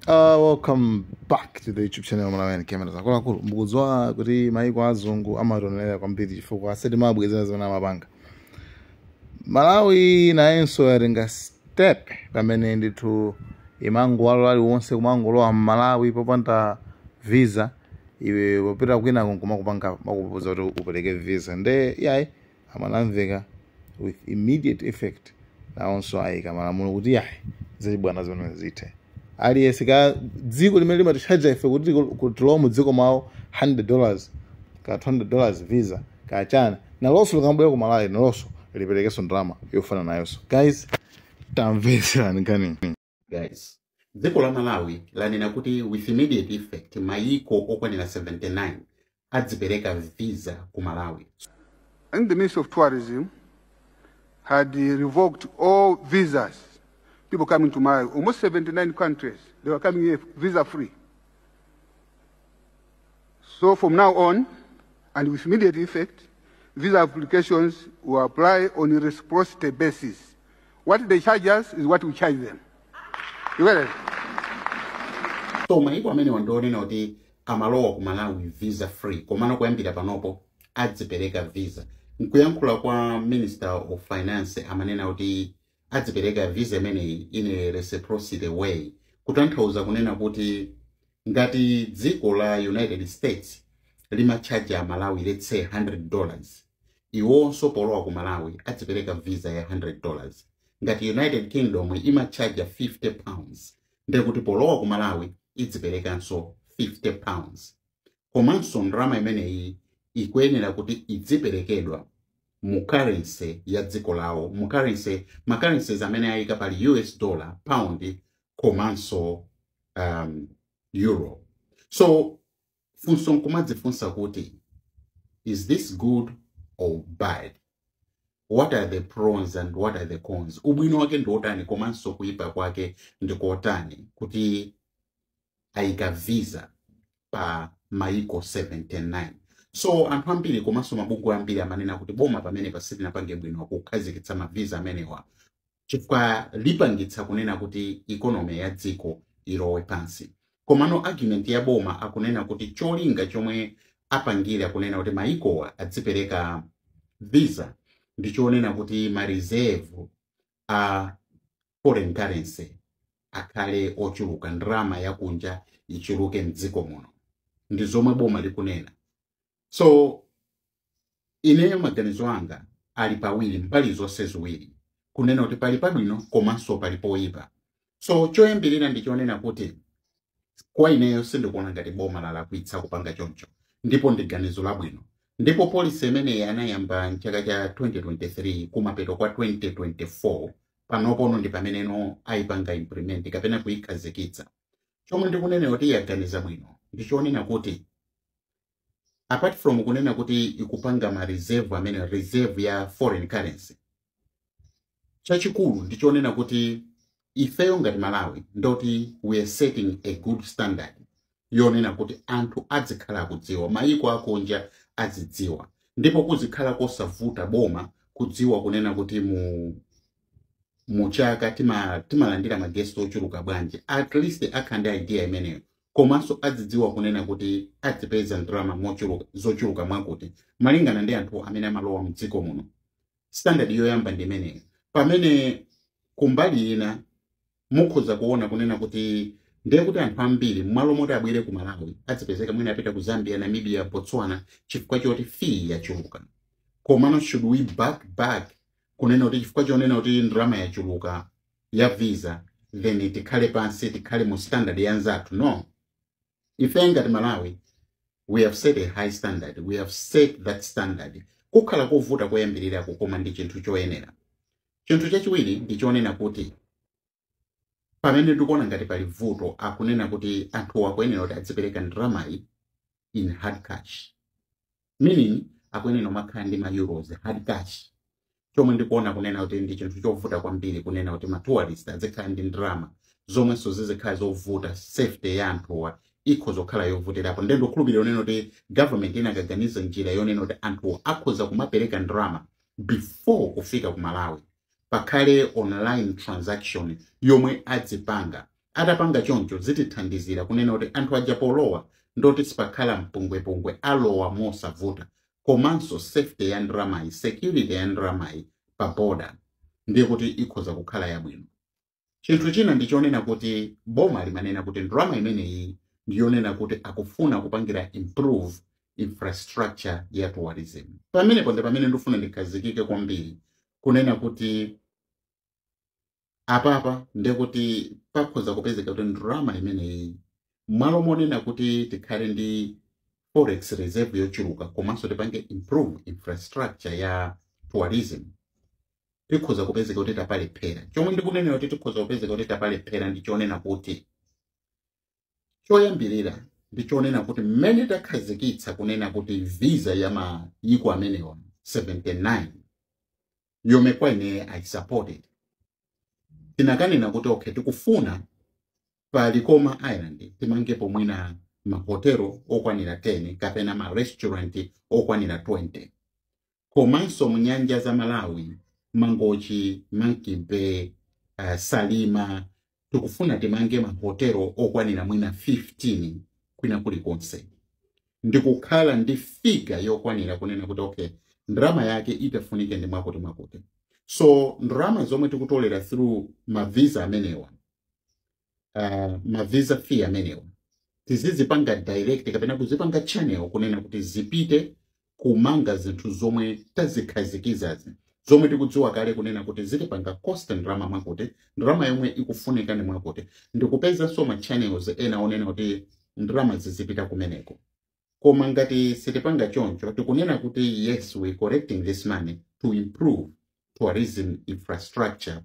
Welcome back to the YouTube channel Malawian Cameras. Akuluakulu, mukudziwa kuti maiko azungu amationerera kwambiri chifukwa sitimabwezera zimene amapanga. Malawi nayenso yatenga step pamene ndithu imangowalola aliwonse kumangolowa m'Malawi popanda visa, iwe popita kwina kumakupanga makupuza kuti upereke visa. Nde yayi, amanamveka, with immediate effect nawonso ayika malamulo kuti yayi, zachibwana zimene zithe. Aliyense ka dziko limene limatichaja ife kuti tilowe mu dziko mwawo $100 ka $200 visa kachana, nalonso likamabwera ku Malawi nalonso liperekenso ndalama yofana nayonso. Guys, tamvetserani nkhani. Guys, dziko la Malawi lanena kuti with immediate effect mayiko okwanira 79 adzipereka visa ku Malawi. And the Ministry of Tourism had revoked all visas. People coming to Malawi, almost 79 countries, they were coming here visa free. So from now on, and with immediate effect, visa applications will apply on a reciprocity basis. What they charge us is what we charge them. You get it? So mayiko amene ndionena kuti amalowa ku Malawi visa free, komano kuyambira panopo adzipereka visa. Nkuyankhula kwa Minister of Finance amanena kuti adzipereka visa imeneyi in a reciprocity way, kutanthauza kunena kuti ngati dziko la United States limachaja Malawi, let's say, $100, iwonso polowa ku Malawi adzipereka visa ya $100. Ngati United Kingdom imachaja £50, ndekuti polowa ku Malawi idziperekanso £50. Komanso ndalama imeneyi ikuyenera kuti idziperekedwa mu currency ya dziko lawo, mu currency, ma currencies amene ayika pali US dollar, pound komanso euro. So funso nkumadzifunsa kuti, is this good or bad? What are the pros and what are the cons? Ubwino wake ndi otani komanso kuyipa kwake ndi kotani kuti ayika visa pa maiko 79? So anthu ambiri komanso mabungwe ambiri amanena kuti boma pamene pasitinapange bwino kukhazikitsa mavisa amenewa, chifukwa lipangitsa kunena kuti economy ya dziko ilowe pansi. Komano argument ya boma akunena kuti cholinga chomwe apangira kunena kuti maikowa adzipereka visa ndichonena kuti ma reserve a foreign currency akhale ochuluka, ndalama yakunja ichuluke mdziko muno. Ndi zomwe boma likunena. So ineyo maganizo anga ali pawiri, mbali zonse ziwiri, kunena kuti pali pabwino komanso pali poyipa. So choyambirira ndichonena kuti kwa ineyo sindikuona ngati boma lalakwitsa kupanga choncho, ndipo ndi ganizo labwino. Ndipo policy imeneyi anayamba mchaka cha 2023, kumapeto kwa 2024. Panopono ndi pameneno ayipanga implement kapena kuyikhazikitsa. Chomwe ndikunena kuti yaganiza bwino ndichonena kuti apart from kunena kuti ikupanga ma reserve amene, reserve ya foreign currency, chachikulu ndichonena kuti ifeyo ngati Malawi ndoti we are setting a good standard yonena kuti anthu adzikhala akudziwa, mayiko akunja azidziwa, ndipo kuzikhala kosavuta boma kudziwa kunena kuti mu chaka timalandira ma guest ochuluka bwanji. At least akhala ndi idea imeneyo, komanso azidziwa kunena kuti adzipeza ndalama mochuluka, zochuluka mwakuti, malingana ndi anthu amene amalowa mdziko muno. Standard yoyamba ndi imeneyo. Pamene kumbali ina mukhoza kuona kunena kuti ndiye kuti anthu ambiri m'malo moti abwere ku Malawi adzipezeka mwina apita ku Zambia, Namibia, Botswana, chifukwa choti fee yachuluka. Komano should we back kunena kuti chifukwa chonena kuti ndalama yachuluka ya visa, then tikhale pansi, tikhale mu standard ya anzathu? No. Ife ngati Malawi we have set a high standard, we have set that standard. Kukhala kovuta koyambirirako, koma ndi chinthu choyenera. Chinthu chachiwiri ndi chonena kuti pamene ndikuona ngati pali vuto, akunena kuti anthu akuyenera kuti adzipereka ndalamayi in hard cash, meaning akuyenera kumakhala ndi ma euros hard cash, chomwe ndikuona kunena kuti ndi chinthu chovuta kwambiri kunena kuti ma tourist azikhala ndi ndalama zomwenso zizikhala zovuta. Safety ya anthuwa ikhoza kukhala yovutirapo. Ndiye ndikukhulupirira kunena kuti government inakaganiza njira yonena kuti anthuwa akhoza kumapereka ndalama before kufika ku Malawi, pakhale online transaction yomwe adzipanga. Atapanga choncho zitithandizira kunena kuti anthu aja polowa ndoti sipakhala mpungwepungwe, alowa mosavuta, komanso safety ya ndalamayi, security ya ndalamayi pa border ndiye kuti ikhoza kukhala yabwino. Chinthu china ndichonena kuti boma limanena kuti ndalama imeneyi ndiyonena kuti akufuna kupangira improve infrastructure ya tourism. Pamenepo ndi pamene ndifuna ndikhazikike kwambiri, kunena kuti apapa ndekuti pakhoza kupezeka kuti ndalama imeneyi, mwalo monena kuti tikhale ndi forex reserve yochuluka komanso tipange improve infrastructure ya tourism, tikhoza kupezeka kuti tapalephera. Chomwe ndikunenera kuti tikhoza kupezeka kuti tapalephera ndi chonena kuti choyambirira ndi chonena kuti mmene takhazikitsa kunena kuti visa ya mayiko amenewa 79, yomwe kwa ine I supported, tinakanena kuti okay, tikufuna pa Likoma Island timangepo mwina mahotelo okwanira 10 kapena ma restaurant okwanira 20, komanso mu nyanja za Malawi, Mangochi, Monkey Bay, Salima, tikufuna timange mahotelo okwanira mwina 15 kwina kulikonse, ndikukhala ndi figure yokwanira kunena kuti okay, ndalama yake itafunike ndi mwakuti mwakuti. So ndalama zomwe tikutolera through mavisa amenewa, mavisa fee amenewa, tizizipanga direct kapena kuzipanga channel kunena kuti zipite kumanga zinthu zomwe tazikhazikizazi, zomwe tikudziwa kale kunena kuti zitipanga cost ndalama mwakuti, ndalama yomwe ikufunika ndi mwakuti, ndikupezanso ma channels ena onena kuti ndalama zizipita kumeneko. Koma ngati sitipanga choncho, tikunena kuti yes, we collecting this money to improve tourism infrastructure,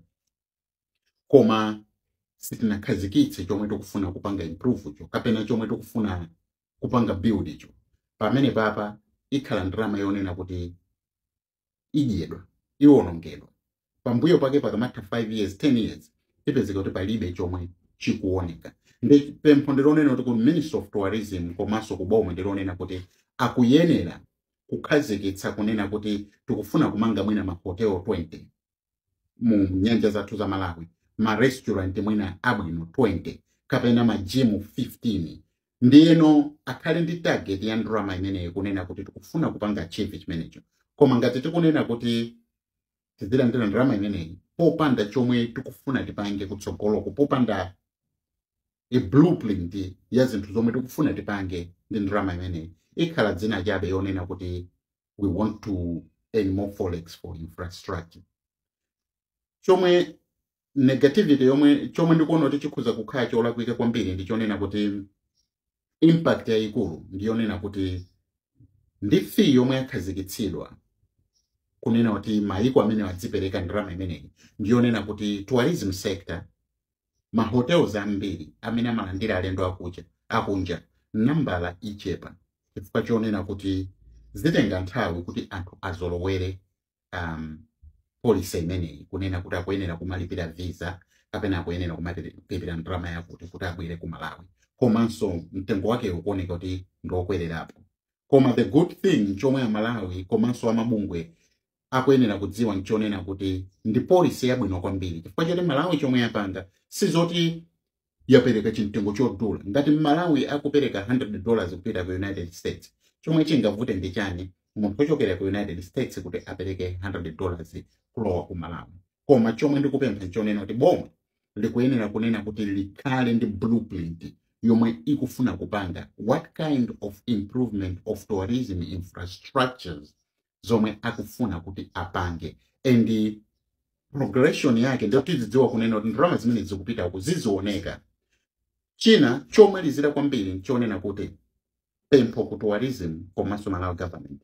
koma sitinakhazikitse chomwe tikufuna kupanga improve cho kapena chomwe tikufuna kupanga build icho, pamene papa ikhala ndalama yonena kuti idyedwa, iwonongedwa. Pambuyo pake pakamatha 5 years, 10 years, ipezeka kuti palibe chomwe chikuoneka. Ndi pempho ndilonena kuti ku Minister of Tourism komanso kuboma ndilonena kuti akuyenera kukhazikitsa kunena kuti tikufuna kumanga mwina mahotel 20 mu nyanja zathu za Malawi, ma restaurant mwina abwino 20 kapena ma gym 15, ndiyeno akhale ndi target ya ndalama imeneyi kunena kuti tikufuna kupanga achieve chimenecho. Koma ngati tikunena kuti tizilandira ndalama imeneyi popanda chomwe tikufuna tipange kutsogoloko, popanda a blueprint ya zinthu zomwe tikufuna tipange ndi ndalama imeneyi, ikhala dzina chabe yonena kuti we want to earn more forex for infrastructure. Chomwe negativity yomwe chomwe ndikuona kuti chikhoza kukhala cholakwika kwambiri ndi chonena kuti impact yayikulu ndiyonena kuti ndi fee yomwe yakhazikitsidwa kunena kuti mayiko amene adzipereka ndalama imeneyi, ndiyonena kuti tourism sector, mahotels ambiri amene amalandira alendo akuja akunja, nambala ichepa, chifukwa chonena kuti zitenga nthawi kuti anthu azolowere policy imeneyi kunena kuti akuyenera kumalipira visa kapena akuyenera kumalipira ndalama yakuti kuti abwere ku Malawi, komanso mtengo wake ukuoneka kuti ndiwokwererapo. Koma the good thing chomwe Amalawi komanso amabungwe akuyenera kudziwa nchonena kuti ndi policy yabwino kwambiri, chifukwa choti Malawi chomwe yapanga sizoti yapereka chimtengo chodula. Ngati Malawi akupereka $100 kupita ku United States, chomwe chingavute ndi chani munthu ochokera ku United States kuti apereke $100 kulowa ku Malawi? Koma chomwe ndikupempha nchonena kuti boma likuyenera kunena kuti likhale ndi blueprint yomwe ikufuna kupanga what kind of improvement of tourism infrastructures zomwe akufuna kuti apange, and progression yake ndio tizidziwa kunena kuti ndalama zimene zikupita uku zizioneka. China chomalizira kwambiri nchonena kuti pempho ku tourism komanso Malawi government,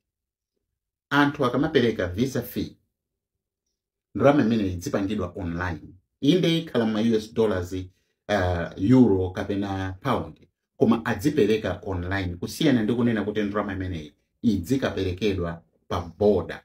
anthu akamapereka visa fee, ndalama imene idzipangidwa online, inde ikhala ma US dollars, euro kapena pound, koma adzipereka online kusiyana ndi kunena kuti ndalama imeneyi idzikaperekedwa pa border.